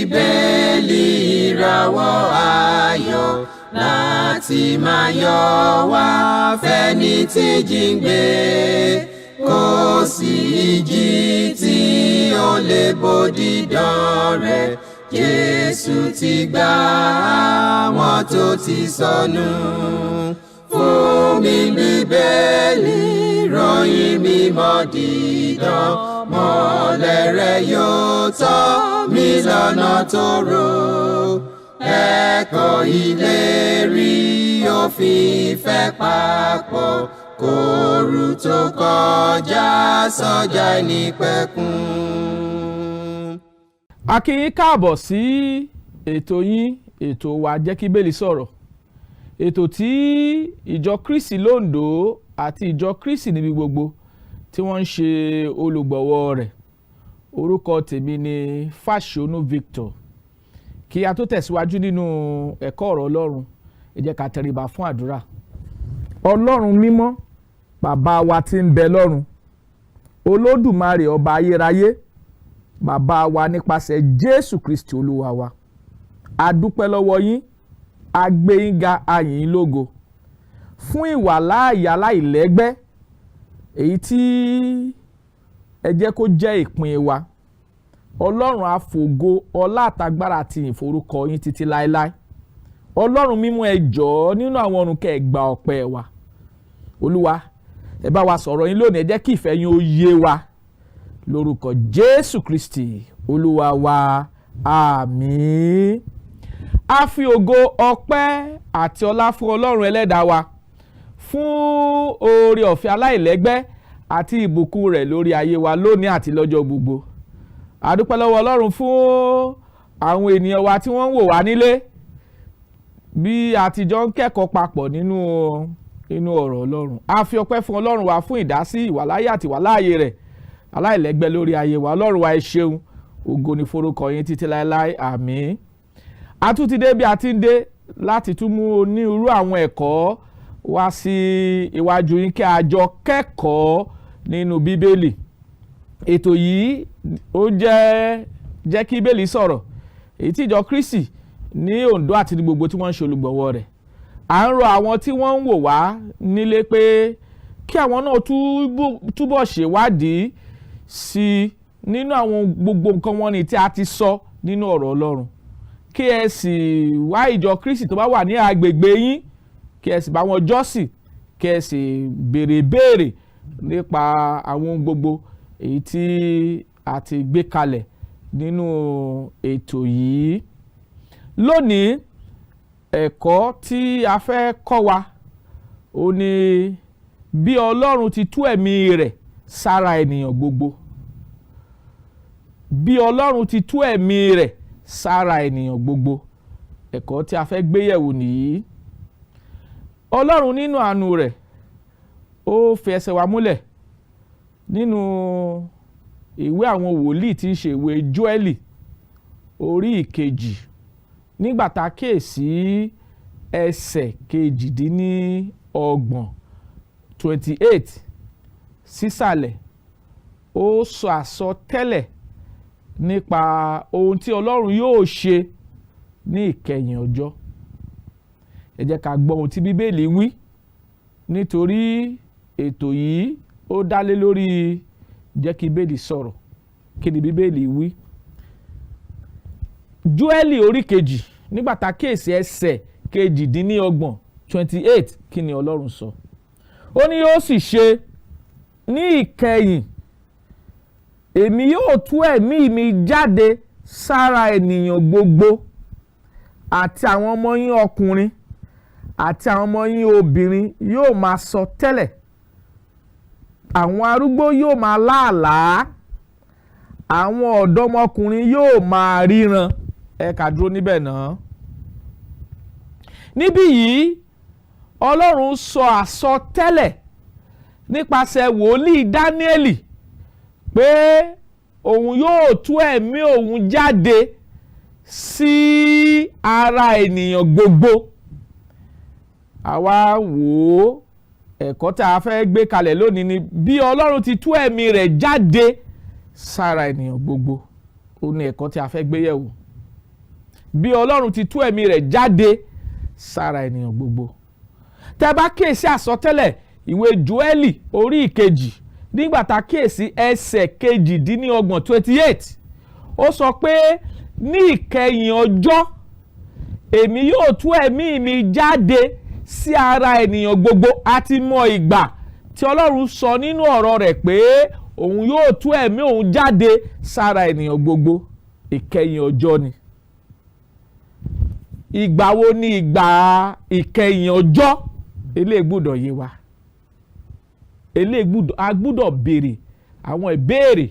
Bíbélì ìràwọ̀ ayọ̀ láti máa yọ wá fẹ́ni tí jíǹgbé, kò sí ìjì tí ó lè bòdì dán rẹ̀. Jésù ti gbà àwọn tó ti sọnù. Fún mi Bíbélì ròyìn mímọ́ dídán, mọ́lẹ̀ rẹ̀ yóò tọ́ mi lọ́nà tó rò. Ẹ̀kọ́ ìlérí òfin ìfẹ́ papọ̀ kóoru tó kọjá sọ́jà ìnípẹ̀kun. A kí yín káàbọ̀ sí ètò yín, ètò wa, Jẹ́ kí Bíbélì Sọ̀rọ̀, ètò tí ìjọ Kristi l'Óńdó àti ìjọ Kristi níbi gbogbo tí wọ́n ń ṣe olùgbọ̀wọ́ rẹ̀. Orúkọ tèmi ni Fáṣọnù Victor. Kí a tó tẹ̀síwájú nínú ẹ̀kọ́ ọ̀rọ̀ Ọlọ́run, ẹ jẹ́ ká tẹríba fún àdúrà. Ọlọ́run mímọ́, bàbá wa tí ń bẹ lọ́run, Olódùmarè, ọba ayérayé, bàbá wa nípasẹ̀ Jésù Kristi Olúwa wa, a dúpẹ́ lọ́wọ́ yín, a gbé yín ga, a yìn yín lógo fún ìwàláàyè aláìlẹ́gbẹ́ èyí tí ẹ jẹ́ kó jẹ́ ìpín wa. Ọlọ́run, a fògo, ọlá àtagbára àti ìforúkọ yín títí láéláé. Ọlọ́run mímọ́, ẹ jọ̀ọ́, nínú àwọn ọ̀run, kẹ́ ẹ gba ọpẹ́ wa. Olúwa, ẹ bá wa sọ̀rọ̀ yín lónìí, ẹ jẹ́ kí ìfẹ́ yín ó yé wa, lórúkọ Jésù Kristi Olúwa wa, àmín. A fi ògo, ọpẹ́ àti ọlá fún Ọlọ́run ẹlẹ́dàá wa fún oore ọ̀fẹ́ aláìlẹ́gbẹ́ àti ìbùkún rẹ̀ lórí ayé wa lónìí àti lọ́jọ́ gbogbo. A dúpẹ́ lọ́wọ́ Ọlọ́run fún àwọn ènìyàn wa tí wọ́n ń wò wá nílé bí a ti jọ ń kẹ́kọ̀ọ́ papọ̀ nínú ọ̀rọ̀ Ọlọ́run. A fi ọpẹ́ fún Ọlọ́run wa fún ìdásí, ìwàláyé àti ìwàláàyè rẹ̀ aláìlẹ́gbẹ́ lórí ayé wa. Ọlọ́run wa, ẹ ṣeun, ògo ni forúkọ yín títí láéláé, àmín. A tún ti dé bí a ti ń dé láti tún mú onírúurú àwọn ẹ̀kọ́ wá sí iwájú yín kí a jọ kẹ́kọ̀ọ́ nínú Bíbélì. Ètò yìí ó jẹ́ Jẹ́ kí Bíbélì Sọ̀rọ̀, èyí tí ìjọ Kristi ní Oǹdó àti ní gbogbo tí wọ́n ń ṣe olùgbọ̀wọ́ rẹ̀. À ń rọ àwọn tí wọ́n ń wò wá nílé pé kí àwọn náà túbọ̀ ṣèwádìí sí i nínú àwọn gbogbo nǹkan wọn ni tí a ti sọ nínú ọ̀rọ̀ Ọlọ́run, kí ẹ sì wá ìjọ Kristi tó bá wà ní agbègbè yín, kí ẹ sì bá wọn jọ́sìn, kí ẹ sì béèrè béèrè nípa àwọn ohun gbogbo èyí tí a ti gbé kalẹ̀ nínú ètò yìí. Lónìí, ẹ̀kọ́ tí a fẹ́ kọ́ wa ó ní bí Ọlọ́run ti tú ẹ̀mí rẹ̀ sára ènìyàn gbogbo. Bí Ọlọ́run ti tú ẹ̀mí rẹ̀ sára ènìyàn gbogbo, ẹ̀kọ́ tí a fẹ́ gbé yẹ̀wò nìyí. Ọlọ́run nínú àánú rẹ̀, ó fi ẹsẹ̀ wa múlẹ̀ nínú ìwé àwọn wòlíì tí ń ṣe ìwé Jóẹ́lì orí ìkejì, nígbà tá a kíyèsí ẹsẹ̀ 28, 28 sísàlẹ̀, ó sọ àsọtẹ́lẹ̀ nípa ohun tí Ọlọ́run yóò ṣe ní ìkẹyìn ọjọ́. Ẹ jẹ́ ká gbọ́ ohun tí Bíbélì wí, nítorí ètò yìí ó dálé lórí Jẹ́ kí Bíbélì Sọ̀rọ̀. Kí ni Bíbélì wí? Jóẹ́lì orí kejì, nígbà tá a kíyèsí ẹsẹ̀ 28, 28, kí ni Ọlọ́run sọ? Ó ní, yóò sì ṣe ní ìkẹyìn, èmi yóò tú ẹ̀mí mi jáde sára ènìyàn gbogbo, àti àwọn ọmọ yín ọkùnrin àti àwọn ọmọ yín obìnrin yóò máa sọ tẹ́lẹ̀, àwọn arúgbó yóò máa láàlàá, àwọn ọ̀dọ́mọkùnrin yóò máa ríran. Ẹ kà dúró níbẹ̀ náà. Níbí yìí, Ọlọ́run sọ àsọtẹ́lẹ̀ nípasẹ̀ wòlíì Dáníẹ́lì pé òun yóò tú ẹ̀mí òun jáde sí ara ènìyàn gbogbo. Àwa wò ó, ẹ̀kọ́ tá a fẹ́ gbé kalẹ̀ lónìí ni bí Ọlọ́run ti tú ẹ̀mí rẹ̀ jáde sára ènìyàn gbogbo. Ó ní ẹ̀kọ́ tí a fẹ́ gbé yẹ̀wò. Bí Ọlọ́run ti tú ẹ̀mí rẹ̀ jáde sára ènìyàn gbogbo. Tẹ́ bá kíyèsí àsọtẹ́lẹ̀ ìwé Jóẹ́lì orí ìkejì, nígbà tá a kíyèsí ẹsẹ̀ 28, 28, ó sọ pé ní ìkẹyìn ọjọ́, èmi yóò tú ẹ̀mí mi jáde sí ara ènìyàn gbogbo. Àti mọ ìgbà tí Ọlọ́run sọ nínú ọ̀rọ̀ rẹ̀ pé òun yóò tú ẹ̀mí òun jáde sára ènìyàn gbogbo, ìkẹyìn ọjọ́ ni. Ìgbà wo ni ìgbà ìkẹyìn ọjọ́? Eléyìí gbọ́dọ̀ yé wa. Eléyìí gbọ́dọ̀, a gbọ́dọ̀ béèrè àwọn ìbéèrè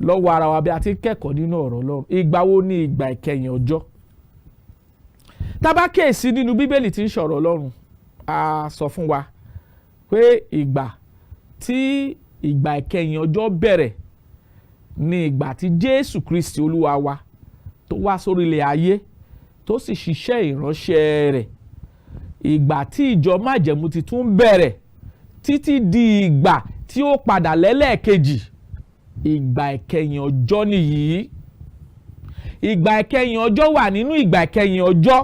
lọ́wọ́ ara wa bí a ti ń kẹ́kọ̀ọ́ nínú ọ̀rọ̀ Ọlọ́run. Ìgbà wo ni ìgbà ìkẹyìn ọjọ́? Tá bá kíyèsí nínú Bíbélì tí ń sọ̀rọ̀ Ọlọ́run, a sọ fún wa pé ìgbà tí ìgbà ìkẹyìn ọjọ́ bẹ̀rẹ̀ ní ìgbà tí Jésù Kristi Olúwa wa tó wá sórí ilẹ̀ ayé, tó sì ṣiṣẹ́ ìránṣẹ́ rẹ̀. Ìgbà tí ìjọ májẹ̀mú titun bẹ̀rẹ̀ títí di ìgbà tí ó padà lẹ́lẹ́ẹ̀kejì, ìgbà ìkẹyìn ọjọ́ nìyí. Ìgbà ìkẹyìn ọjọ́ wà nínú ìgbà ìkẹyìn ọjọ́,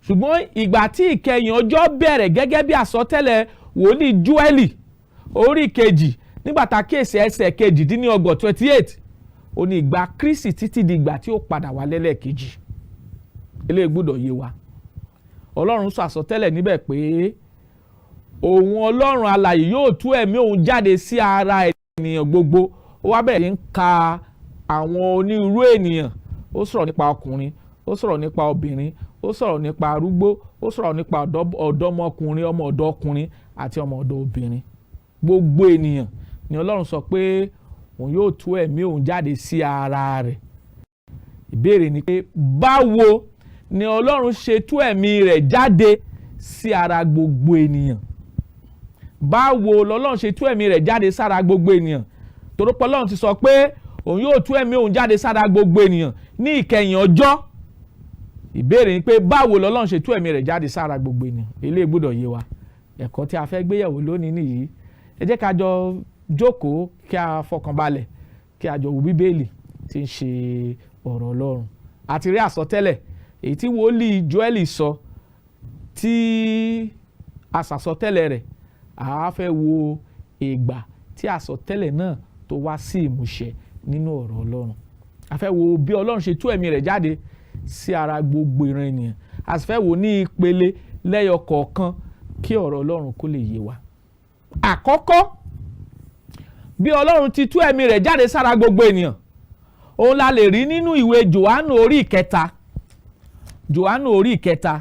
ṣùgbọ́n ìgbà tí ìkẹyìn ọjọ́ bẹ̀rẹ̀ gẹ́gẹ́ bí àsọtẹ́lẹ̀ wòlíì Jóẹ́lì orí kejì, nígbà tá a kíyèsí ẹsẹ̀ 28, 28, ó ní ìgbà Kristi títí di ìgbà tí ó padà wá lẹ́lẹ́ẹ̀kejì. Eléyìí gbọ́dọ̀ yé wa. Ọlọ́run sọ àsọtẹ́lẹ̀ níbẹ̀ pé òun Ọlọ́run alààyè yóò tú ẹ̀mí òun jáde sí ara ènìyàn gbogbo. Ó wá bẹ̀rẹ̀ sí ń ka àwọn onírúurú ènìyàn. Ó sọ̀rọ̀ nípa ọkùnrin, ó sọ̀rọ̀ nípa obìnrin, ó sọ̀rọ̀ nípa arúgbó, ó sọ̀rọ̀ nípa ọ̀dọ́mọkùnrin, ọmọ ọ̀dọ́ ọkùnrin àti ọmọ ọ̀dọ́ obìnrin. Gbogbo ènìyàn ni Ọlọ́run sọ pé òun yóò tú ẹ̀mí òun jáde sí ara rẹ̀. Ìbéèrè ni pé, báwo ni Ọlọ́run ṣe tú ẹ̀mí rẹ̀ jáde sí ara gbogbo ènìyàn? Báwo lọ́lọ́run ṣe tú ẹ̀mí rẹ̀ jáde sára gbogbo ènìyàn? Torí pé Ọlọ́run ti sọ pé òun yóò tú ẹ̀mí òun jáde sára gbogbo ènìyàn ní ìkẹyìn ọjọ́. Ìbéèrè ni pé, báwo lọ́lọ́run ṣe tú ẹ̀mí rẹ̀ jáde sára gbogbo ènìyàn? Eléyìí gbọ́dọ̀ yé wa. Ẹ̀kọ́ tí a fẹ́ gbéyẹ̀wò lónìí nìyí. Ẹ jẹ́ ká jọ jókòó, kí a fọkànbalẹ̀, kí a jọ wo Bíbélì tí ń ṣe ọ̀rọ̀ Ọlọ́run. Àti rí àsọtẹ́lẹ̀ èyí tí wòlíì Jóẹ́lì sọ, tí a sàsọtẹ́lẹ̀ rẹ̀. A fẹ́ wo ìgbà tí àsọtẹ́lẹ̀ náà tó wá sí ìmúṣẹ nínú ọ̀rọ̀ Ọlọ́run. A fẹ́ wo bí Ọlọ́run ṣe tú ẹ̀mí rẹ̀ jáde sí ara gbogbo ìran ènìyàn. A sì fẹ́ wo ní ìpele lẹ́yọ kọ̀ọ̀kan kí ọ̀rọ̀ Ọlọ́run kó lè yé wa. Àkọ́kọ́, bí Ọlọ́run ti tú ẹ̀mí rẹ̀ jáde sára gbogbo ènìyàn, òun la lè rí nínú ìwé Jòhánù orí ìkẹta. Jòhánù orí ìkẹta,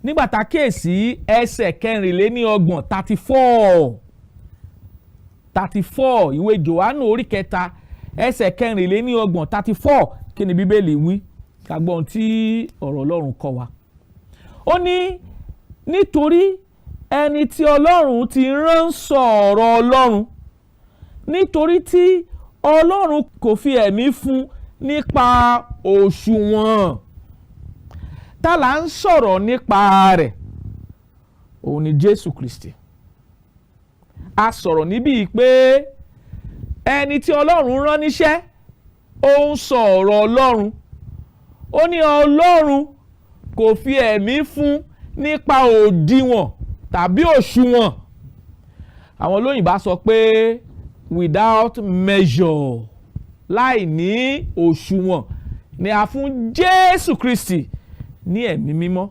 nígbà tá a kíyèsí ẹsẹ̀ 34, 34, 34, ìwé Jòhánù orí kẹta, ẹsẹ̀ 34, 34, kí ni Bíbélì wí? Ká gbọ́ ohun tí ọ̀rọ̀ Ọlọ́run kọ́ wa. Ó ní, nítorí ẹni tí Ọlọ́run ti rán sọ ọ̀rọ̀ Ọlọ́run, nítorí tí Ọlọ́run kò fi ẹ̀mí fún nípa òṣùwọ̀n. Tá là ń sọ̀rọ̀ nípa rẹ̀? Òun ni Jésù Kristi. A sọ̀rọ̀ níbí pé ẹni tí Ọlọ́run rán níṣẹ́, ó ń sọ ọ̀rọ̀ Ọlọ́run. Ó ní Ọlọ́run kò fi ẹ̀mí fún nípa òdiwọ̀n tàbí òṣùwọ̀n. Àwọn olóyìnbá sọ pé without measure, láì ní òṣùwọ̀n ni a fún Jésù Kristi ní ẹ̀mí mímọ́.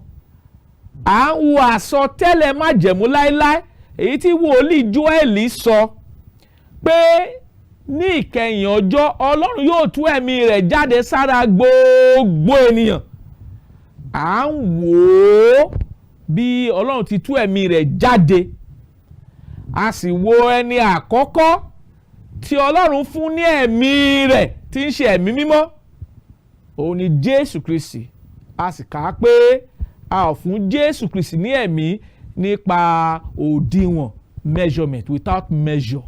À ń wo àsọtẹ́lẹ̀ májẹ̀mú láéláé èyí tí wòlíì Jóẹ́lì sọ pé ní ìkẹyìn ọjọ́, Ọlọ́run yóò tú ẹ̀mí rẹ̀ jáde sára gbogbo ènìyàn. À ń wò ó bí Ọlọ́run ti tú ẹ̀mí rẹ̀ jáde. A sì wo ẹni àkọ́kọ́ tí Ọlọ́run fún ní ẹ̀mí rẹ̀, tí ń ṣe ẹ̀mí mímọ́, òun ni Jésù Kristi. A sì kà á pé a ò fún Jésù Kristi ní ẹ̀mí nípa òdiwọ̀n, measurement, without measure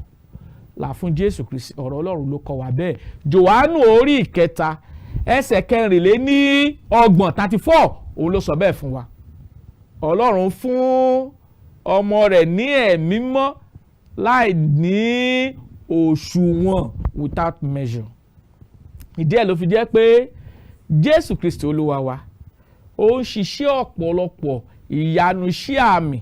la fún Jésù Kristi. Ọ̀rọ̀ Ọlọ́run ló kọ́ wa bẹ́ẹ̀. Jòhánù orí ìkẹta, ẹsẹ̀ 34, 34, òun ló sọ bẹ́ẹ̀ fún wa. Ọlọ́run fún ọmọ rẹ̀ ní ẹ̀mí mọ́ láì ní òṣùwọ̀n, without measure. Ìdí ẹ̀ ló fi jẹ́ pé Jésù Kristi Olúwa wa, ó ń ṣiṣẹ́ ọ̀pọ̀lọpọ̀ ìyanu, iṣẹ́ àmì,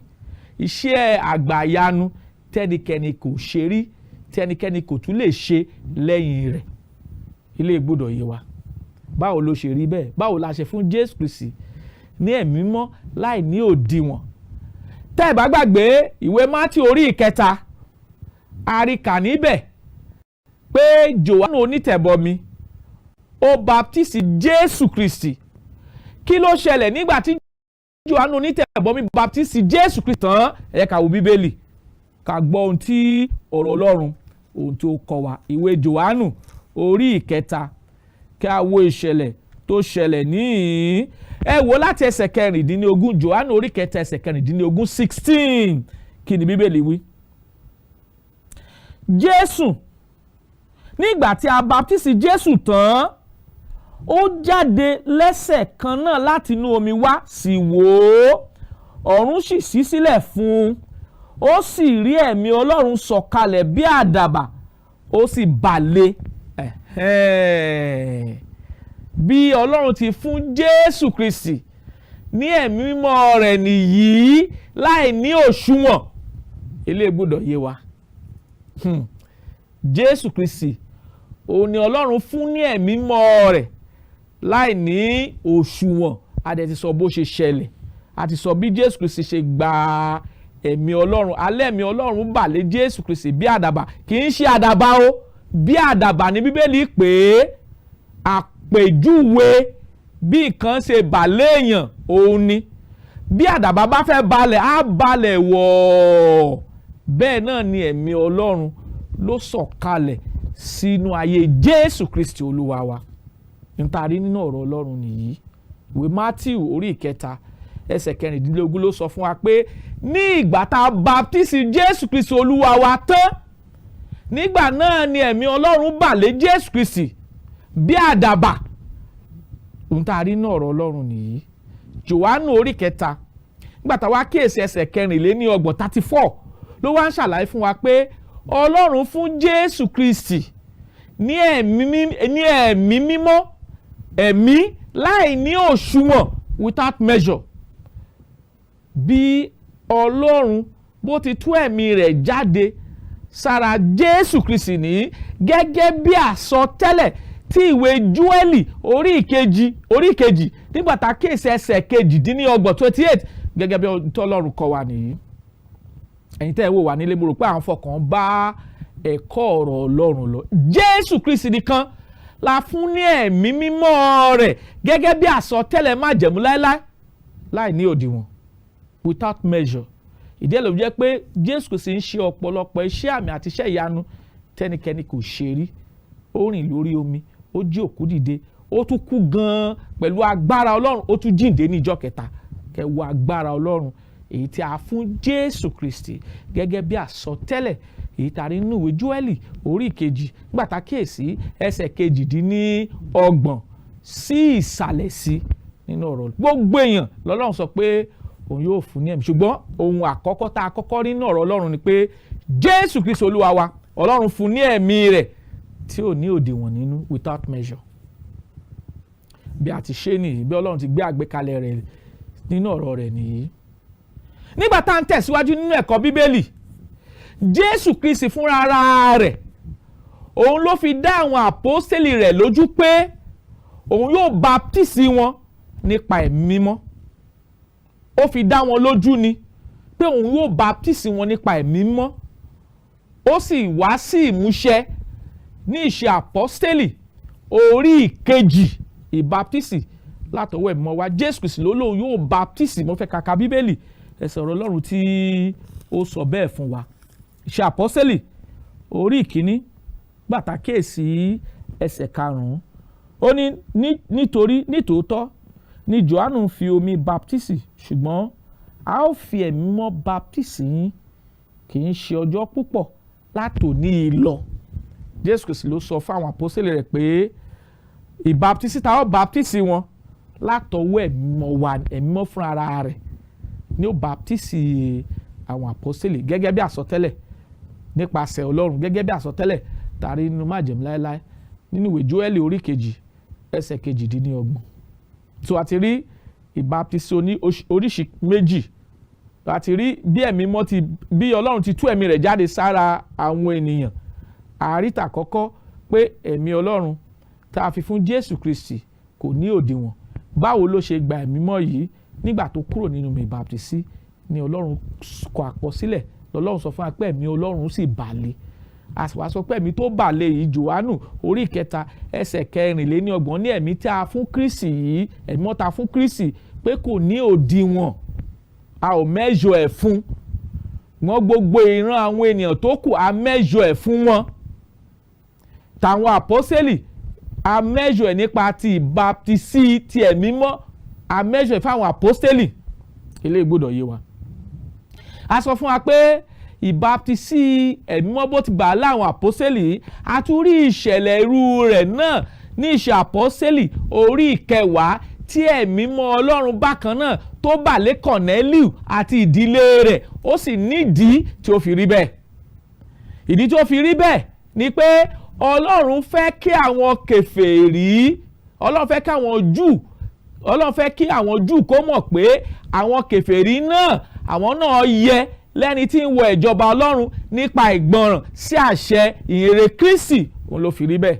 iṣẹ́ àgbàyanu tẹ́nikẹ́ni kò ṣe rí, tẹ́nikẹ́ni kò tún lè ṣe lẹ́yìn rẹ̀. Ilé gbọ́dọ̀ yé wa. Báwo ló ṣe rí bẹ́ẹ̀? Báwo la ṣe fún Jésù Kristi ní ẹ̀mí mímọ́ láì ní òdiwọ̀n? Tẹ́ ẹ̀ bá gbàgbé ìwé Mátíù orí 3, a rí kà níbẹ̀ pé Jòhánù onítẹ̀bọmi ó baptisi Jésù Kristi. Kí ló ṣẹlẹ̀ nígbà tí Jòhánù onítẹ̀bọmi baptisi Jésù Kristi tán? Ẹ ká wo Bíbélì, ká gbọ́ ohun tí ọ̀rọ̀ Ọlọ́run, ohun tó kọ́ wa. Ìwé Jòhánù orí 3, kí a wo ìṣẹ̀lẹ̀ tó ṣẹlẹ̀ níhìn. Ẹ wò láti ẹsẹ̀ 16, Jòhánù orí 3 ẹsẹ̀ 16, 16. Kí ni Bíbélì wí? Jésù, nígbà tí a baptisi Jésù tán, ó jáde lẹ́sẹ̀ kan náà láti inú omi wá, sì wò ó, ọ̀run sì ṣí sílẹ̀ fún un, ó sì rí ẹ̀mí Ọlọ́run sọ̀kalẹ̀ bí àdàbà, ó sì bà lé. Bí Ọlọ́run ti fún Jésù Kristi ní ẹ̀mí mímọ́ rẹ̀ nìyí láì ní òṣùwọ̀n. Eléyìí gbọ́dọ̀ yé wa. Jésù Kristi, òun ni Ọlọ́run fún ní ẹ̀mí mímọ́ rẹ̀ láì ní òṣùwọ̀n. A dẹ̀ ti sọ bó ṣe ṣẹlẹ̀, a ti sọ bí Jésù Kristi ṣe gba ẹ̀mí Ọlọ́run. Alẹ́ ẹ̀mí Ọlọ́run bà lé Jésù Kristi bí àdàbà. Kì í ṣe àdàbà o, bí àdàbà ní Bíbélì pé àpèjúwe bí nǹkan ṣe bà léèyàn òun ni. Bí àdàbà bá fẹ́ balẹ̀, á balẹ̀ wọ̀ọ́. Bẹ́ẹ̀ náà ni ẹ̀mí Ọlọ́run ló sọ̀kalẹ̀ sínú ayé Jésù Kristi Olúwa wa. Nítorí nínú ọ̀rọ̀ Ọlọ́run nìyí, ìwé Mátíù orí 3 ẹsẹ̀ 16 ló sọ fún wa pé ní ìgbà tá a baptisi Jésù Kristi Olúwa wa tán, nígbà náà ni ẹ̀mí Ọlọ́run bà lé Jésù Kristi bí àdàbà. Ohun tá a rí nínú ọ̀rọ̀ Ọlọ́run nìyí. Jòhánù orí 3, nígbà tá a wá kíyèsí ẹsẹ̀ 34, 34, ló wá ń ṣàlàyé fún wa pé Ọlọ́run fún Jésù Kristi ní ẹ̀mí mímọ́, ẹ̀mí láì ní òṣùwọ̀n, without measure. Bí Ọlọ́run bó ti tú ẹ̀mí rẹ̀ jáde sára Jésù Kristi ní gẹ́gẹ́ bí àsọtẹ́lẹ̀ tí ìwé Jóẹ́lì orí 2, nígbà tá a kíyèsí ẹsẹ̀ 28, 28, gẹ́gẹ́ bí Ọlọ́run kọ́ wa nìyí. Ẹ̀yin tẹ́ ẹ wò wá nílé, mo rò pé àwọn fọkàn bá ẹ̀kọ́ ọ̀rọ̀ Ọlọ́run lọ. Jésù Kristi nìkan la fún ní ẹ̀mí mímọ́ rẹ̀ gẹ́gẹ́ bí àsọtẹ́lẹ̀ májẹ̀mú láéláé láì ní òdiwọ̀n, without measure. Ìdí ẹ̀ ló jẹ́ pé Jésù Kristi ń ṣe ọ̀pọ̀lọpọ̀ iṣẹ́ àmì àti iṣẹ́ ìyanu tẹ́nikẹ́ni kò ṣe rí. Ó rìn lórí omi, ó jí òkú dìde, ó tún kú gan-an pẹ̀lú agbára Ọlọ́run, ó tún jíǹde ní ìjọ́ kẹta. Kẹ́ wo agbára Ọlọ́run èyí tí a fún Jésù Kristi gẹ́gẹ́ bí àsọtẹ́lẹ̀ èyí tá a rí nínú ìwé Jóẹ́lì orí 2, nígbà tá a kíyèsí ẹsẹ̀ 28 sí ìsàlẹ̀ sí nínú ọ̀rọ̀. Gbogbo èèyàn lọ́lọ́run sọ pé òun yóò fún ní ẹ̀mí, ṣùgbọ́n ohun àkọ́kọ́ tá a kọ́kọ́ rí nínú ọ̀rọ̀ Ọlọ́run ni pé Jésù Kristi Olúwa wa, Ọlọ́run fún ní ẹ̀mí rẹ̀ tí ò ní òdiwọ̀n nínú, without measure. Bí a ti ṣe nìyí, bí Ọlọ́run ti gbé àgbékalẹ̀ rẹ̀ nínú ọ̀rọ̀ rẹ̀ nìyí. Nígbà tá à ń tẹ̀síwájú nínú ẹ̀kọ́ Bíbélì, Jésù Kristi fúnra ara rẹ̀, òun ló fi dá àwọn àpọ́stélì rẹ̀ lójú pé òun yóò baptisi wọn nípa ẹ̀mí mímọ́. Ó fi dá wọn lójú ni pé òun yóò baptisi wọn nípa ẹ̀mí mímọ́. Ó sì wá sí ìmúṣẹ ní Ìṣe Àpọ́stélì orí 2, ìbaptisi látọwọ́ ẹ̀mí mímọ́ wá. Jésù Kristi ló lóun yóò baptisi. Mo fẹ́ kàkà Bíbélì, ẹsẹ̀ ọ̀rọ̀ Ọlọ́run tí ó sọ bẹ́ẹ̀ fún wa. Ìṣe Àpọ́sítélì orí 1, gbàtà kíyèsí ẹsẹ̀ 5, ó ní, nítorí nítòótọ́ ni Jòhánù fi omi baptisi, ṣùgbọ́n a ó fi ẹ̀mí mọ́ baptisi yín kì í ṣe ọjọ́ púpọ̀ látòní lọ. Jésù Kristi ló sọ fún àwọn àpọ́sítélì rẹ̀ pé ìbaptisi táwọn baptisi wọn látọwọ́ ẹ̀mí mọ́ wa, ẹ̀mí mọ́ fúnra ara rẹ̀ ní ó baptisi àwọn àpọ́sítélì gẹ́gẹ́ bí àsọtẹ́lẹ̀ nípasẹ̀ Ọlọ́run, gẹ́gẹ́ bí àsọtẹ́lẹ̀ tàrí nínú májẹ̀mú láéláé nínú ìwé Jóẹ́lì orí 2. ẹsẹ̀ 28. Tó a ti rí ìbáptísí oní oríṣi méjì, a ti rí bí ẹ̀mí mọ́ ti bí Ọlọ́run ti tú ẹ̀mí rẹ̀ jáde sára àwọn ènìyàn. Àríta kọ́kọ́ pé ẹ̀mí Ọlọ́run tá a fi fún Jésù Kristi kò ní òdiwọ̀n. Báwo ló ṣe gba ẹ̀mí mọ́ yìí? Nígbà tó kúrò nínú mi ìbáptísí ni Ọlọ́run kọ àkọsílẹ̀, lọ́lọ́run sọ fún wa pé ẹ̀mí Ọlọ́run sì bà lé. A sì wá sọ pé ẹ̀mí tó bà lé yìí, Jòhánù orí 3 ẹsẹ̀ 34 ní ẹ̀mí tí a fún Kristi yìí, ẹ̀mí mọ́ ta fún Kristi pé kò ní òdiwọ̀n, a ò mẹ́jọ ẹ̀ fún wọn. Gbogbo ìran àwọn ènìyàn tó kù a mẹ́jọ ẹ̀ fún wọn. Tàwọn àpọ́sẹ́lì a mẹ́jọ ẹ̀ nípa ti ìbáptísí ti ẹ̀mí mọ́, a mẹ́jọ ẹ̀ fáwọn àpọ́sẹ́lì. Eléyìí gbọ́dọ̀ yé wa. A sọ fún wa pé ìbáptísí ẹ̀mí mọ́ bó ti bà á láwọn àpọ́sẹ́lì, a tún rí ìṣẹ̀lẹ̀ irú rẹ̀ náà ní ìṣe àpọ́sẹ́lì orí 10 tí ẹ̀mí mọ́ Ọlọ́run bákan náà tó bà lé Kọ̀nẹ́líù àti ìdílé rẹ̀. Ó sì nídìí tí ó fi rí bẹ́ẹ̀. Ìdí tí ó fi rí bẹ́ẹ̀ ni pé Ọlọ́run fẹ́ kí àwọn kèfèrí, Ọlọ́run fẹ́ kí àwọn Júù, Ọlọ́run fẹ́ kí àwọn Júù kó mọ̀ pé àwọn kèfèrí náà, àwọn náà yẹ lẹ́ni tí ń wọ ìjọba Ọlọ́run nípa ìgbọràn sí àṣẹ ìyìnrere Kristi. Òun ló fi rí bẹ́ẹ̀.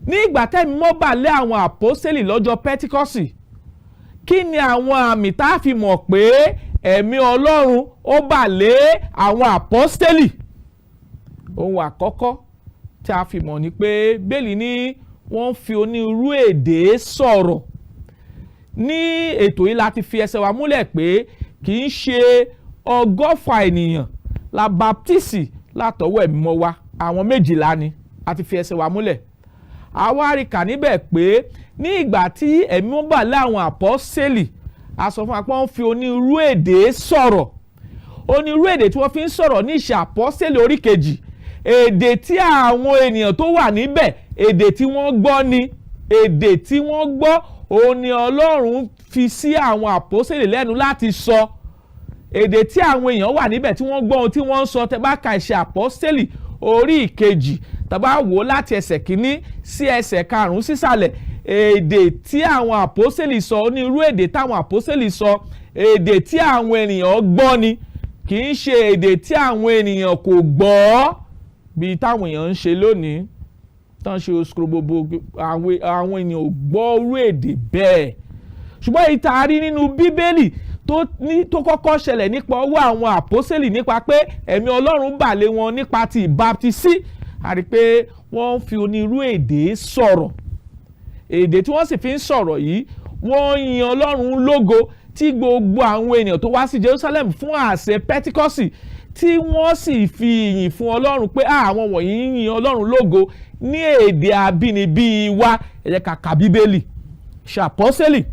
Ní ìgbà tẹ́mi mọ́ bà lé àwọn àpọ́sẹ́lì lọ́jọ́ Pẹ́tíkọ́sì, kí ni àwọn àmì tá a fi mọ̀ pé ẹ̀mí Ọlọ́run ó bà lé àwọn àpọ́sẹ́lì? Ohun àkọ́kọ́ tí a fi mọ̀ ni pé Bẹ́ẹ̀lì ní wọ́n fi onírúurú èdè sọ̀rọ̀. Ní ètò yìí láti fi ẹsẹ̀ wa múlẹ̀ pé kì í ṣe 100 ènìyàn la baptisi látọwọ́ ẹ̀mí mọ́ wa, àwọn 12 ni a ti fi ẹsẹ̀ wa múlẹ̀. Àwa rí kà níbẹ̀ pé ní ìgbà tí ẹ̀mí mọ́ bà lé àwọn àpọ́sẹ́lì, a sọ fún wa pé wọ́n fi onírúurú èdè sọ̀rọ̀. Onírúurú èdè tí wọ́n fi ń sọ̀rọ̀ ní ìṣe àpọ́sẹ́lì orí 2, èdè tí àwọn ènìyàn tó wà níbẹ̀, èdè tí wọ́n gbọ́ ni, èdè tí wọ́n gbọ́ òun ni Ọlọ́run fi sí àwọn àpọ́sẹ́lì lẹ́nu láti sọ. Èdè tí àwọn èèyàn wà níbẹ̀ tí wọ́n gbọ́ ohun tí wọ́n ń sọ, tẹ́ bá ka ìṣe àpọ́sẹ́lì orí 2, tẹ́ bá wò ó láti ẹsẹ̀ 1 sí ẹsẹ̀ 5 sísàlẹ̀, èdè tí àwọn àpọ́sẹ́lì sọ, onírúurú èdè táwọn àpọ́sẹ́lì sọ, èdè tí àwọn ènìyàn gbọ́ ni, kì í ṣe èdè tí àwọn ènìyàn kò gbọ́ bí táwọn èèyàn ń ṣe lónìí tán ṣe oṣù gbogbo. Àwọn ènìyàn ò gbọ́ orú èdè bẹ́ẹ̀. Ṣùgbọ́n èyí tá a rí nínú Bíbélì tó kọ́kọ́ ṣẹlẹ̀ nípa ọwọ́ àwọn àpọ́sẹ́lì nípa pé ẹ̀mí Ọlọ́run bà lé wọn nípa ti ìbáptísí, a rí pé wọ́n ń fi onírúurú èdè sọ̀rọ̀. Èdè tí wọ́n sì fi ń sọ̀rọ̀ yìí, wọ́n yin Ọlọ́run lógo, tí gbogbo àwọn ènìyàn tó wá sí Jerusalem fún àsè Pẹ́tíkọ́sì tí wọ́n sì fi ìyìn fún Ọlọ́run pé àwọn wọ̀nyí ń yin Ọlọ́run lógo ní èdè abínibí wa. Ẹ jẹ́ ká ka Bíbélì, ṣàpọ́sẹ́lì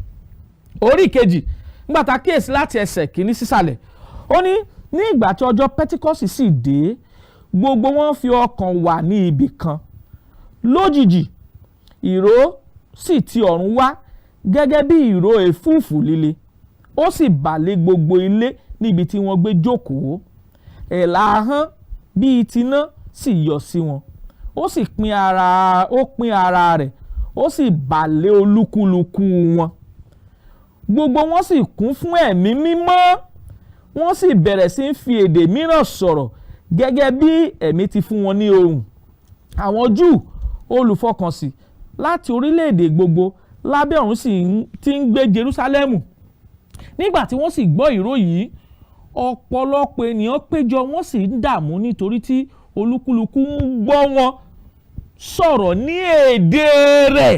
orí 2, nígbà tá a kíyèsí láti ẹsẹ̀ 1 sísàlẹ̀. Ó ní ní ìgbà tí ọjọ́ Pẹ́tíkọ́sì sì dé, gbogbo wọn fi ọkàn wà ní ibì kan. Lójijì ìró sì ti ọ̀run wá gẹ́gẹ́ bí ìró ẹ̀fúùfù líle, ó sì bà lé gbogbo ilé níbi tí wọ́n gbé jókòó. Ẹ̀là ahọ́n bíi tiná sì yọ sí wọn, ó sì pín ara, ó pín ara rẹ̀, ó sì bà lé olúkúlùkù wọn. Gbogbo wọn sì kún fún ẹ̀mí mímọ́, wọ́n sì bẹ̀rẹ̀ sí í fi èdè mìíràn sọ̀rọ̀ gẹ́gẹ́ bí ẹ̀mí ti fún wọn ní ohùn. Àwọn Júù olùfọkànsìn láti orílẹ̀-èdè gbogbo lábẹ́ ọ̀run sì ti ń gbé Jerúsálẹ́mù. Nígbà tí wọ́n sì gbọ́ ìró yìí, ọ̀pọ̀lọpọ̀ ènìyàn péjọ, wọ́n sì ń dààmú nítorí tí olúkúlùkù ń gbọ́ wọn sọ̀rọ̀ ní èdè rẹ̀.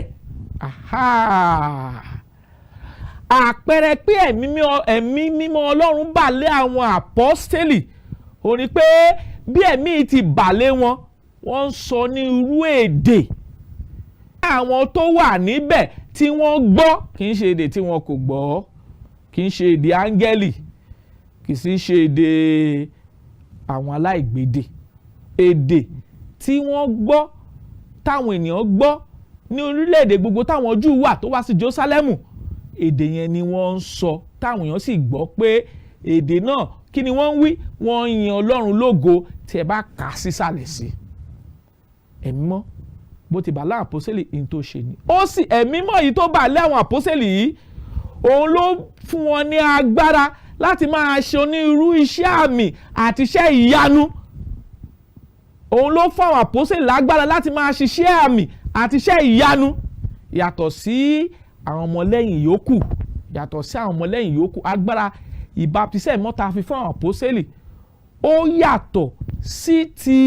Àpẹẹrẹ pé ẹ̀mí mímọ́ Ọlọ́run bà lé àwọn àpọ́stélì ó ní pé bí ẹ̀mí ti bà lé wọn, wọ́n ń sọ ní irú èdè àwọn tó wà níbẹ̀ tí wọ́n gbọ́. Kì í ṣe èdè tí wọn kò gbọ́, kì í ṣe èdè áńgẹ́lì, kì í sì ṣe èdè àwọn aláìgbédè. Èdè tí wọ́n gbọ́, táwọn ènìyàn gbọ́ ní orílẹ̀-èdè gbogbo táwọn Júù wà tó wá sí Jerúsálẹ́mù, èdè yẹn ni wọ́n ń sọ, táwọn èèyàn sì gbọ́ pé èdè náà kí ni wọ́n ń wí, wọ́n ń yin Ọlọ́run lógo. Tí ẹ bá kà á sísàlẹ̀ sí, ẹ̀mí mọ́ Bó ti bà láwọn àpọ́sẹ̀lì ní tó ṣe ni. Ó sì ẹ̀mí mọ́ yìí tó bà lé àwọn àpọ́sẹ̀lì yìí, òun ló fún wọn ní agbára láti máa ṣe onírúurú iṣẹ́ àmì àti iṣẹ́ ìyanu. Òun ló fún àwọn àpọ́sẹ̀lì lágbára láti máa ṣiṣẹ́ àmì àti iṣẹ́ ìyanu, yàtọ̀ sí àwọn ọmọlẹ́yìn yòókù, yàtọ̀ sí àwọn ọmọlẹ́yìn yòókù. Agbára ìbáptisẹ́ ìmọ́ tá a fi fún àwọn àpọ́sẹ̀lì ó yàtọ̀ sí ti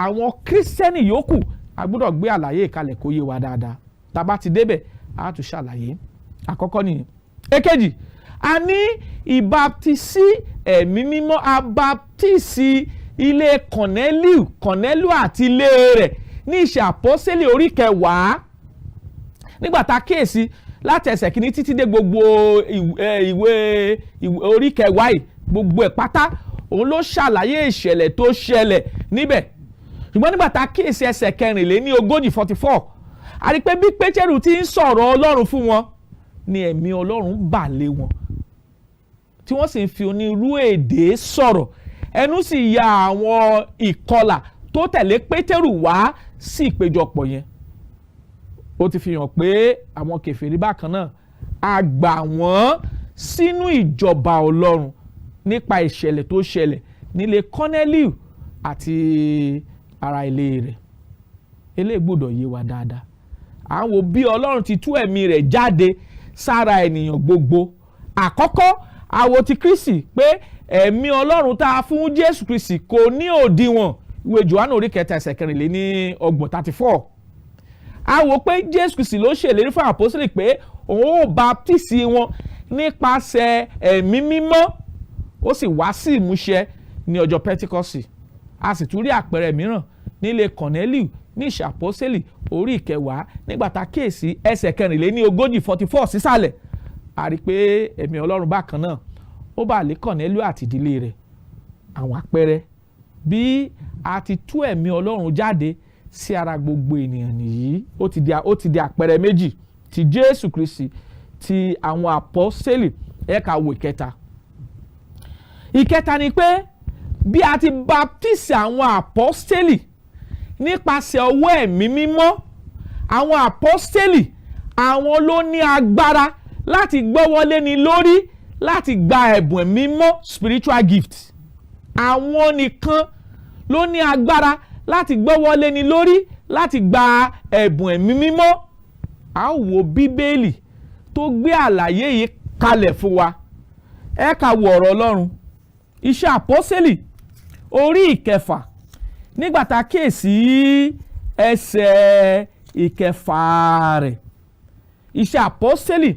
àwọn kírísítẹ́nì yòókù. A gbọ́dọ̀ gbé àlàyé ìkalẹ̀ kó yé wa dáadáa. Tá a bá ti débẹ̀, a tún ṣàlàyé. Àkọ́kọ́ nìyẹn. Èkejì, a ní ìbáptisí ẹ̀mí mímọ́. Abaptisi ilé Kọ̀nẹ́líù, Kọ̀nẹ́líù àti ilé rẹ̀ ní Ìṣe Àpọ́sẹ́lì orí 10. Nígbà tá a kíyèsí láti ẹsẹ̀ 1 títí dé gbogbo ìwé orí 10 yìí, gbogbo ẹ̀ pátá òun ló ṣàlàyé ìṣẹ̀lẹ̀ tó ṣẹlẹ̀ níbẹ̀. Ṣùgbọ́n nígbà tá a kíyèsí ẹsẹ̀ 44, 44, a rí pé bí Pétérù ti ń sọ̀rọ̀ Ọlọ́run fún wọn ni ẹ̀mí Ọlọ́run bà lé wọn, tí wọ́n sì ń fi onírú èdè sọ̀rọ̀. Ẹnu sì ya àwọn ìkọlà tó tẹ̀lé Pétérù wá sí ìpéjọpọ̀ yẹn. Ó ti fi hàn pé àwọn kèfèrí bákan náà, a gbà wọ́n sínú ìjọba Ọlọ́run nípa ìṣẹ̀lẹ̀ tó ṣẹlẹ̀ nílé Kọ́nẹ́líù àti ara ilé rẹ̀. Eléyìí gbọ́dọ̀ yé wa dáadáa. À ń wo bí Ọlọ́run ti tú ẹ̀mí rẹ̀ jáde sára ènìyàn gbogbo. Àkọ́kọ́, àwo ti Kristi, pé ẹ̀mí Ọlọ́run tá a fún Jésù Kristi kò ní òdiwọ̀n, ìwé Jòhánù orí 3 ẹsẹ̀ 34, 34. A wò pé Jésù Kristi ló ṣèlérí fún àpọ́sítélì pé òun ó baptisi wọn nípasẹ̀ ẹ̀mí mímọ́. Ó sì wá sí ìmúṣẹ ní ọjọ́ Pẹ́ntíkọ́sì. A sì tún rí àpẹẹrẹ mìíràn nílé Kọ̀nẹ́líù ní Ìṣe Àpọ́sítélì orí 10. Nígbà tá a kíyèsí ẹsẹ̀ 44, 44 sísàlẹ̀, a rí i pé ẹ̀mí Ọlọ́run bákan náà ó bà lé Kọ̀nẹ́líù àti ìdílé rẹ̀. Àwọn àpẹẹrẹ bí a ti tú ẹ̀mí Ọlọ́run jáde sí ara gbogbo ènìyàn nìyí. Ó ti di àpẹẹrẹ méjì: ti Jésù Kristi, ti àwọn àpọ́sítélì. Ẹ ká wo ìkẹta. Ìkẹta ni pé bí a ti baptisi àwọn àpọ́sítélì nípasẹ̀ ọwọ́ ẹ̀mí mímọ́, àwọn àpọ́sítélì, àwọn ló ní agbára láti gbọ́wọ́lé ni lórí láti gba ẹ̀bùn ẹ̀mí mímọ́, spiritual gift. Àwọn nìkan ló ní agbára láti gbọ́wọ́lé ni lórí láti gba ẹ̀bùn ẹ̀mí mímọ́. A ó wo Bíbélì tó gbé àlàyé yìí kalẹ̀ fún wa. Ẹ ká wo ọ̀rọ̀ Ọlọ́run, Iṣẹ́ Àpọ́sẹ́lì orí 6, nígbà tá a kíyèsí ẹsẹ̀ 6 rẹ̀. Iṣẹ́ Àpọ́sẹ́lì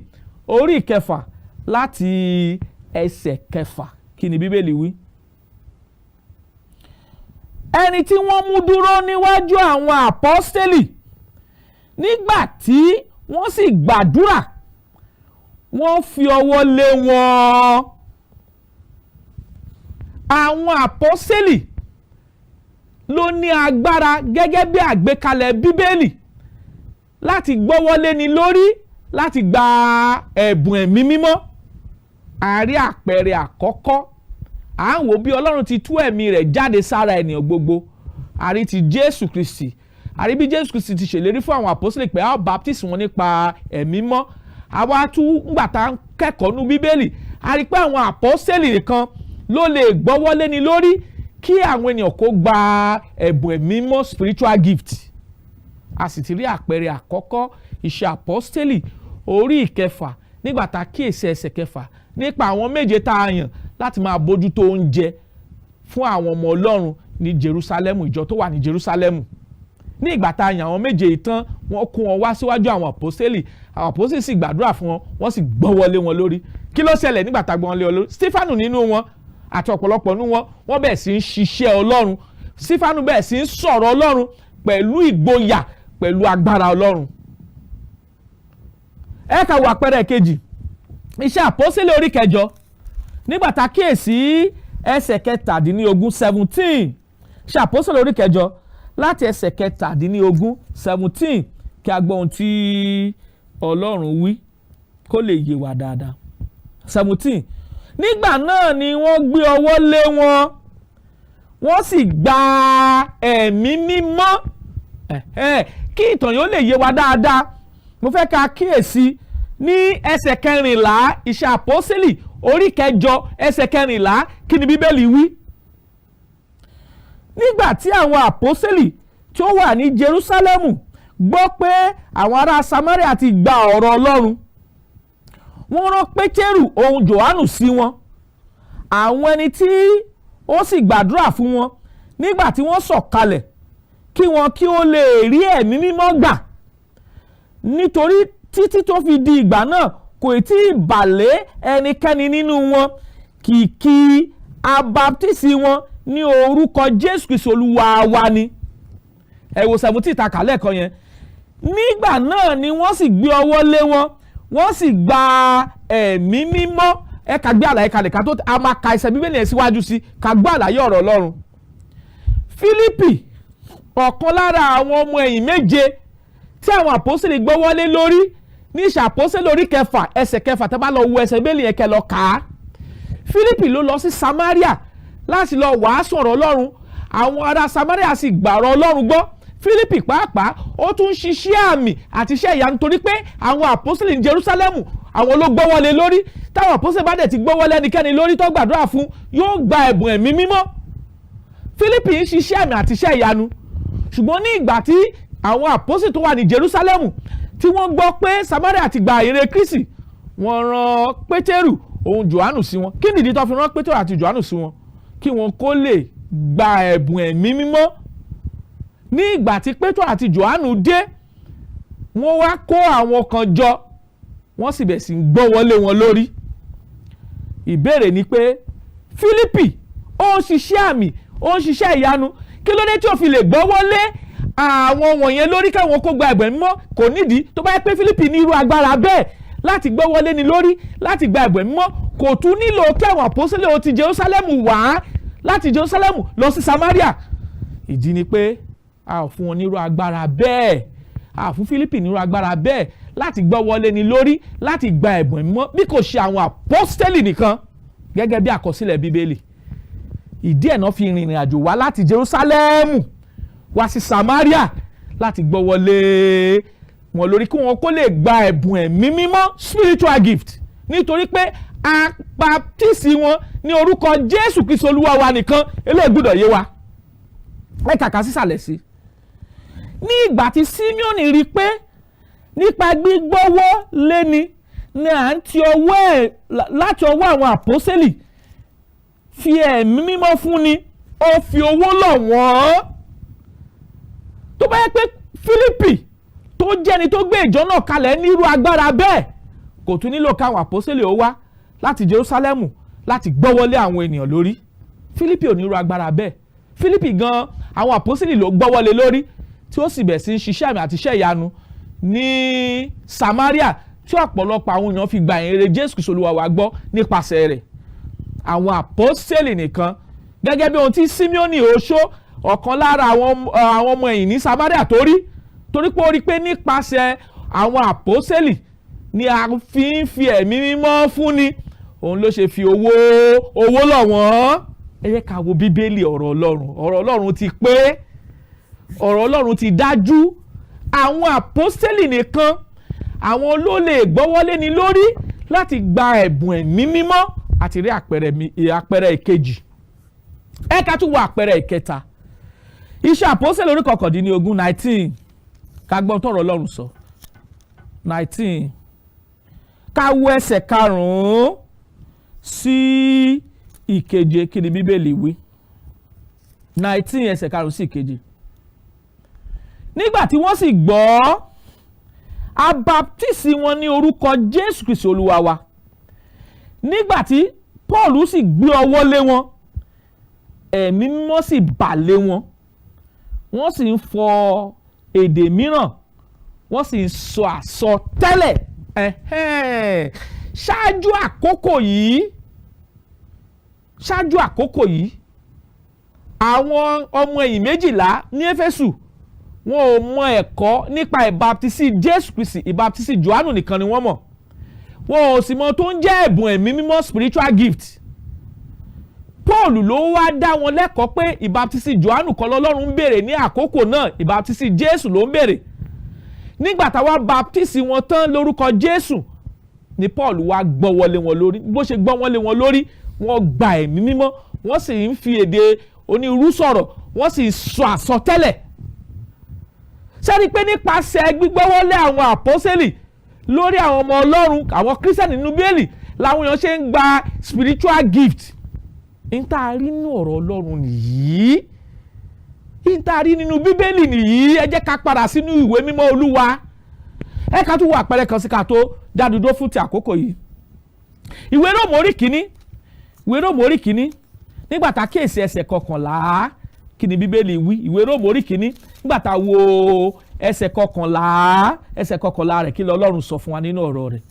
orí 6 láti ẹsẹ̀ 6, kí ni Bíbélì wí? Ẹni tí wọ́n mú dúró níwájú àwọn àpọ́sẹ́lì, nígbà tí wọ́n sì gbàdúrà, wọ́n fi ọwọ́ lé wọn. Àwọn àpọ́sẹ́lì ló ní agbára gẹ́gẹ́ bí àgbékalẹ̀ Bíbélì láti gbọ́wọ́lé ni lórí láti gba ẹ̀bùn ẹ̀mí mímọ́. A rí àpẹẹrẹ àkọ́kọ́, à ń wò bí Ọlọ́run ti tú ẹ̀mí rẹ̀ jáde sára ènìyàn gbogbo. A rí ti Jésù Kristi, a rí bí Jésù Kristi ti ṣèlérí fún àwọn àpọ́sítélì pé a ó baptisi wọn nípa ẹ̀mí mọ́. Àwa tún ngbà tá à ń kẹ́kọ̀ọ́ nú Bíbélì, a rí pé àwọn àpọ́sítélì nìkan ló lè gbọ́wọ́lé ni lórí kí àwọn ènìyàn kó gba ẹ̀bùn ẹ̀mí mọ́, spiritual gift. A sì ti rí àpẹẹrẹ àkọ́kọ́, Iṣẹ́ Àpọ́sítélì orí 6, nígbà tá a kíyèsí ẹsẹ̀ 6, nípa àwọn 7 tá a yàn láti máa bójútó oúnjẹ fún àwọn ọmọ Ọlọ́run ní Jerusalem, ìjọ tó wà ní Jerusalem. Ní ìgbà tá a yàn àwọn 7 yìí tán, wọ́n kó wọn wá síwájú àwọn àpọ́sítélì. Àwọn àpọ́sítélì sì gbàdúrà fún wọn, wọ́n sì gbọ́wọ́lé wọn lórí. Kí ló ṣẹlẹ̀ nígbà tá a gbọ́ wọn lé wọn lórí? Stefanu nínú wọn àti ọ̀pọ̀lọpọ̀ nínú wọn, wọ́n bẹ̀rẹ̀ sí ń ṣiṣẹ́ Ọlọ́run. Stefanu bẹ̀rẹ̀ sí ń sọ̀rọ̀ Ọlọ́run pẹ̀lú ìgboyà, pẹ̀lú agbára Ọlọ́run. Ẹ ká wo àpẹẹrẹ kejì, Iṣẹ́ Àpọ́sítélì orí 8, nígbà tá a kíyèsí ẹsẹ̀ 17, 17. Iṣẹ́ Àpọ́sítélì orí 8 láti ẹsẹ̀ 17, 17, kí a gbọ́ ohun tí Ọlọ́run wí kó lè yé wa dáadáa. 17: Nígbà náà ni wọ́n gbé ọwọ́ lé wọn, wọ́n sì gba ẹ̀mí mímọ́. Kí ìtàn yóò lè yé wa dáadáa, mo fẹ́ ká kíyèsí ní ẹsẹ̀ 14, Iṣẹ́ Àpọ́sítélì orí 8, ẹsẹ̀ 14. Kí ni Bíbélì wí? Nígbà tí àwọn àpọ́sítélì tí ó wà ní Jerúsálẹ́mù gbọ́ pé àwọn ará Samaria ti gba ọ̀rọ̀ Ọlọ́run, wọ́n rán Pétérù òun Jòhánù sí wọn. Àwọn ẹni tí ó sì gbàdúrà fún wọn nígbà tí wọ́n sọ̀kalẹ̀, kí wọn kí ó lè rí Ẹ̀mí Mímọ́ gbà, nítorí títí tó fi di ìgbà náà, kò tí ì bà lé ẹnikẹ́ni nínú wọn, kìkì abaptisi wọn ní orúkọ Jésù Kristi Olúwa wa ni. Ẹ wo 17 ìta kàlẹ́ kan yẹn. Nígbà náà ni wọ́n sì gbé ọwọ́ lé wọn, wọ́n sì gba Ẹ̀mí Mímọ́. Ẹ ká gbé àlàyé kalẹ̀ ká tó a máa ka ẹsẹ̀ Bíbélì yẹn síwájú sí, ká gbọ́ àlàyé ọ̀rọ̀ Ọlọ́run. Fílípì, ọ̀kan lára àwọn ọmọ ẹ̀yìn méje tí àwọn àpọ́sítélì gbọ́wọ́lé lórí ní Ìṣe Àpọ́sítélì orí 6, ẹsẹ̀ 6, tẹ́ bá lọ wo ẹsẹ̀ Bíbélì yẹn, kẹ́ lọ kà á. Fílípì ló lọ sí Samaria láti lọ wàásù ọ̀rọ̀ Ọlọ́run. Àwọn ará Samaria sì gbà ọ̀rọ̀ Ọlọ́run gbọ́. Fílípì pàápàá, ó tún ṣiṣẹ́ àmì àti iṣẹ́ ìyanu, torí pé àwọn àpọ́sítélì ní Jerúsálẹ́mù, àwọn ló gbọ́wọ́lé lórí. Táwọn àpọ́sítélì bá dẹ̀ ti gbọ́wọ́lé ẹnikẹ́ni lórí tó gbàdúrà fún, yóò gba ẹ̀bùn Ẹ̀mí Mímọ́. Fílípì ń ṣiṣẹ́ àmì àti iṣẹ́ ìyanu, ṣùgbọ́n ní ìgbà tí àwọn àpọ́sítélì tó wà ní Jerúsálẹ́mù, tí wọ́n gbọ́ pé Samaria ti gba ìre Kristi, wọ́n rán Pétérù òun Jòhánù sí wọn. Kí nìdí tó fi rán Pétérù àti Jòhánù sí wọn? Kí wọn kó lè gba ẹ̀bùn Ẹ̀mí Mímọ́. Ní ìgbà tí Pétérù àti Jòhánù dé, wọ́n wá kó àwọn kan jọ, wọ́n sì bẹ̀ sí ń gbọ́wọ́lé wọn lórí. Ìbéèrè ni pé, Fílípì, ó ń ṣiṣẹ́ àmì, ó ń ṣiṣẹ́ ìyanu, kí ló dé tí ó fi lè gbọ́wọ́lé àwọn wọ̀nyẹn lórí káwọn kó gba ẹ̀bùn mímọ́? Kò nídìí. Tó bá yẹ pé Fílípì ní irú agbára bẹ́ẹ̀ láti gbọ́wọ́lé ni lórí láti gba ẹ̀bùn mímọ́, kò tún nílò kí àwọn àpọ́sítélì ó ti Jerusalem wá láti Jerusalem lọ sí Samaria. Ìdí ni pé a ò fún wọn nírú agbára bẹ́ẹ̀. A fún Fílípì nírú agbára bẹ́ẹ̀ láti gbọ́wọ́lé ni lórí láti gba ẹ̀bùn mímọ́, bí kò ṣe àwọn àpọ́sítélì nìkan, gẹ́gẹ́ bí àkọsílẹ̀ Bíbélì. Ìdí ẹ̀ náà fi rìnrìn àjò wá láti Jerusalem wá sí Samaria láti gbọ́wọ́lé wọn lórí, kí wọn kó lè gba ẹ̀bùn Ẹ̀mí Mímọ́, spiritual gift, nítorí pé a baptisi wọn ní orúkọ Jésù Kristi Olúwa wa nìkan. Eléyìí gbọ́dọ̀ yé wa. Ẹ kàkà sísàlẹ̀ sí. Ní ìgbà tí Simeoni rí i pé nípa gbígbọ́wọ́ léni ni à ń ti ọwọ́ ẹ̀ láti ọwọ́ àwọn àpọ́sẹ́lì fi Ẹ̀mí Mímọ́ fún ni, ó fi owó lọ̀ wọ́n. Tó bá yẹ pé Fílípì tó jẹ́ni tó gbé ìjọ náà kalẹ̀ nírú agbára bẹ́ẹ̀, kò tún nílò káwọn àpọ́sẹ́lì ó wá láti Jerúsálẹ́mù láti gbọ́wọ́lé àwọn ènìyàn lórí. Fílípì ò nírú agbára bẹ́ẹ̀. Fílípì gan, àwọn àpọ́sẹ́lì ló gbọ́wọ́lé lórí, tí ó sì bẹ̀ sí ń ṣiṣẹ́ àmì àti iṣẹ́ ìyanu ní Samaria, tí ọ̀pọ̀lọpọ̀ àwọn èèyàn fi gba ìhìnrere Jésù Kristi Olúwa wa gbọ́ nípasẹ̀ rẹ̀. Àwọn àpọ́sẹ́lì nìkan, gẹ́gẹ́ bí ohun tí Simeoni oṣó, ọ̀kan lára àwọn ọmọ ẹ̀yìn ní Samaria, tó rí, torí pé ó rí pé nípasẹ̀ àwọn àpọ́sẹ́lì ni a fi ń fi Ẹ̀mí Mímọ́ fúnni, òun ló ṣe fi owó lọ̀ wọ́n. Ẹ yẹ ká wo Bíbélì, ọ̀rọ̀ Ọlọ́run. Ọ̀rọ̀ Ọlọ́run ti pé, ọ̀rọ̀ Ọlọ́run ti dájú. Àwọn àpọ́sẹ́lì nìkan, àwọn ló lè gbọ́wọ́lé ni lórí láti gba ẹ̀bùn Ẹ̀mí Mímọ́. Àti rí àpẹẹrẹ ìkejì, ẹ ká tún wo àpẹẹrẹ ìkẹta. Iṣẹ́ Àpọ́sẹ́lì orí 19, 19. Ká gbọ́n tọ̀rọ̀ Ọlọ́run sọ. 19, ká wo ẹsẹ̀ 5 sí 7. Kí ni Bíbélì wí? 19, ẹsẹ̀ 5 sí 7. Nígbà tí wọ́n sì gbọ́, a baptisi wọn ní orúkọ Jésù Kristi Olúwa wa. Nígbà tí Paul sì gbé ọwọ́ lé wọn, Ẹ̀mí Mímọ́ sì bà lé wọn, wọ́n sì ń fọ èdè mìíràn, wọ́n sì ń sọ àsọtẹ́lẹ̀. Ṣáájú àkókò yìí, àwọn ọmọ ẹ̀yìn 12 ní Éfésù, wọn ò mọ ẹ̀kọ́ nípa ìbaptisí Jésù Kristi. Ìbaptisí Jòhánù nìkan ni wọ́n mọ̀. Wọn ò sì mọ tó ń jẹ́ ẹ̀bùn Ẹ̀mí Mímọ́, spiritual gift. Paul ló wá dá wọn lẹ́kọ̀ọ́ pé ìbaptisí Jòhánù kọ́ lọ́lọ́run ń béèrè ní àkókò náà, ìbaptisí Jésù ló ń béèrè. Nígbà táwa baptisi wọn tán lórúkọ Jésù ni Paul wá gbọ́wọ́lé wọn lórí. Bó ṣe gbọ́wọ́lé wọn lórí, wọ́n gba ẹ̀mí mímọ́, wọ́n sì ń fi èdè onírúurú sọ̀rọ̀, wọ́n sì sọ àsọtẹ́lẹ̀. Sẹ́ni pé nípasẹ̀ gbígbọ́wọ́lé àwọn àpọ́sẹ́lì lórí àwọn ọmọ Ọlọ́run, àwọn Kírísítẹ́nì nínú Bíbélì, làwọn èèyàn ṣe ń gba spiritual gift. N tá a rí nínú ọ̀rọ̀ Ọlọ́run nìyí, n tá a rí nínú Bíbélì nìyí. Ẹ jẹ́ ká padà sínú ìwé mímọ́ Olúwa. Ẹ ká tún wo àpẹẹrẹ kan sí ká tó dádúró fún ti àkókò yìí. Ìwé Róòmù orí kìíní, ìwé Róòmù orí kìíní, nígbà tá a kíyèsí ẹsẹ̀ 11, kí ni Bíbélì wí? Ìwé Róòmù orí kìíní, nígbà tá a wo ẹsẹ̀ 11, ẹsẹ̀ 11 rẹ̀, kí lọ Ọlọ́run sọ fún wa nínú ọ̀rọ̀ rẹ̀?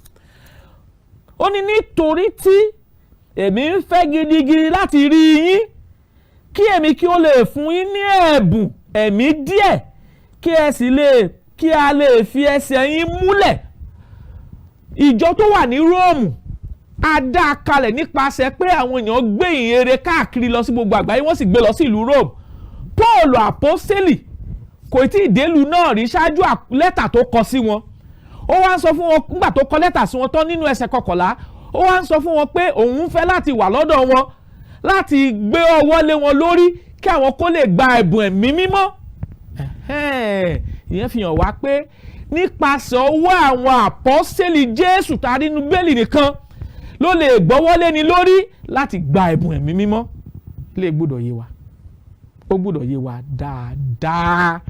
Ó ní, "Nítorí tí èmi ń fẹ́ gidigidi láti rí yín, kí èmi kí ó lè fún yín ní ẹ̀bùn ẹ̀mí díẹ̀, kí ẹ sì lè kí a lè fi ẹsẹ̀ yín múlẹ̀." Ìjọ tó wà ní Róòmù, a dá a kalẹ̀ nípasẹ̀ pé àwọn èèyàn gbé ìhìnrere káàkiri lọ sí gbogbo àgbáyé, wọ́n sì gbé lọ sí ìlú Rome. Paul àpọ́sítélì kò tí ì délùú náà rí ṣáájú lẹ́tà tó kọ sí wọn. Ó wá ń sọ fún wọn, nígbà tó kọ lẹ́tà sí wọn tán, nínú ẹsẹ̀ 11, ó wá ń sọ fún wọn pé òun fẹ́ láti wà lọ́dọ̀ wọn, láti gbé ọwọ́ lé wọn lórí, kí àwọn kó lè gba ẹ̀bùn ẹ̀mí mímọ́. Ìyẹn fi hàn wá pé nípasẹ̀ ọwọ́ àwọn àpọ́sítélì Jésù tá a rí nínú Bíbélì nìkan ló lè gbọ́wọ́lé ni lórí láti gba ẹ̀bùn ẹ̀mí mímọ́. Lè gbọ́dọ̀ yé wa, ó gbọ́dọ̀ yé wa dáadáa.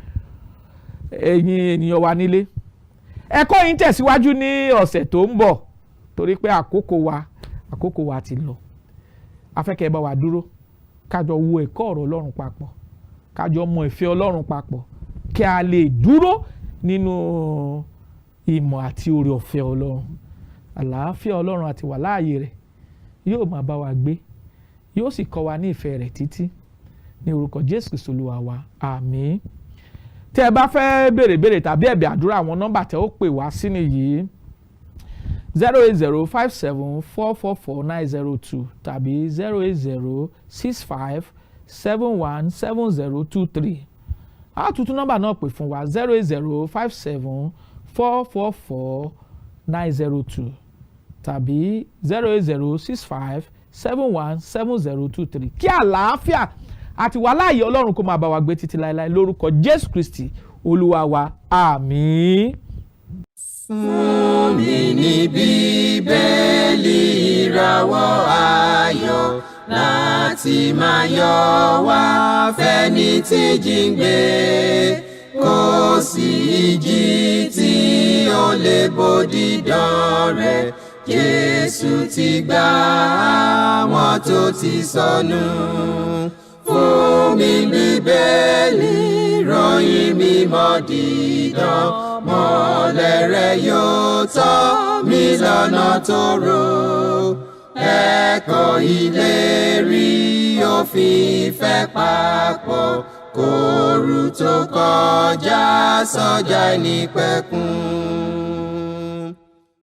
Ẹ̀yin ènìyàn wa nílé, ẹ̀kọ́ yìí ń tẹ̀síwájú ní ọ̀sẹ̀ tó ń bọ̀, torí pé àkókò wa ti lọ. A fẹ́ kẹ́ ẹ bá wa dúró, kájọ wo ẹ̀kọ́ ọ̀rọ̀ Ọlọ́run papọ̀, kájọ mọ ìfẹ́ Ọlọ́run papọ̀, kí a lè dúró nínú ìmọ̀ àti oore ọ̀fẹ́ Ọlọ́run. Àlàáfíà Ọlọ́run àti wàláàyè rẹ̀ yóò máa bá wa gbé, yóò sì kọ́ wa ní ìfẹ́ rẹ̀ títí, ní orúkọ Jésù Kristi Olúwa wa, àmín. Tẹ́ ẹ bá fẹ́ béèrè béèrè tàbí ẹ̀bẹ̀ àdúrà, àwọn nọ́mbà tẹ́ ó pè wá sí nìyí: 08057444902 tàbí 08065717023. A tún tún nọ́mbà náà pè fún wa: 08057444902 tàbí 08065717023. Kí àlàáfíà àti wàláàyè Ọlọ́run kó máa bá wa gbé títí láéláé, lórúkọ Jésù Kristi Olúwa wa, àmín. Fún mi ní Bíbélì, ìràwọ̀ ayọ̀ láti máa yọ wá fẹ́ni tí jíǹgbé. Kò sí ìjì tí ó lè bo dídán rẹ̀. Jésù ti gbà àwọn tó ti sọnù. Fún mi Bíbélì, ròyìn mímọ́ dídán, mọ́lẹ̀ rẹ̀ yóò tọ́ mi lọ́nà tó rò. Ẹ̀kọ́ ìlérí òfin ìfẹ́ papọ̀, kóòrù tó kọjá sọ́jà ìnípẹ̀kun.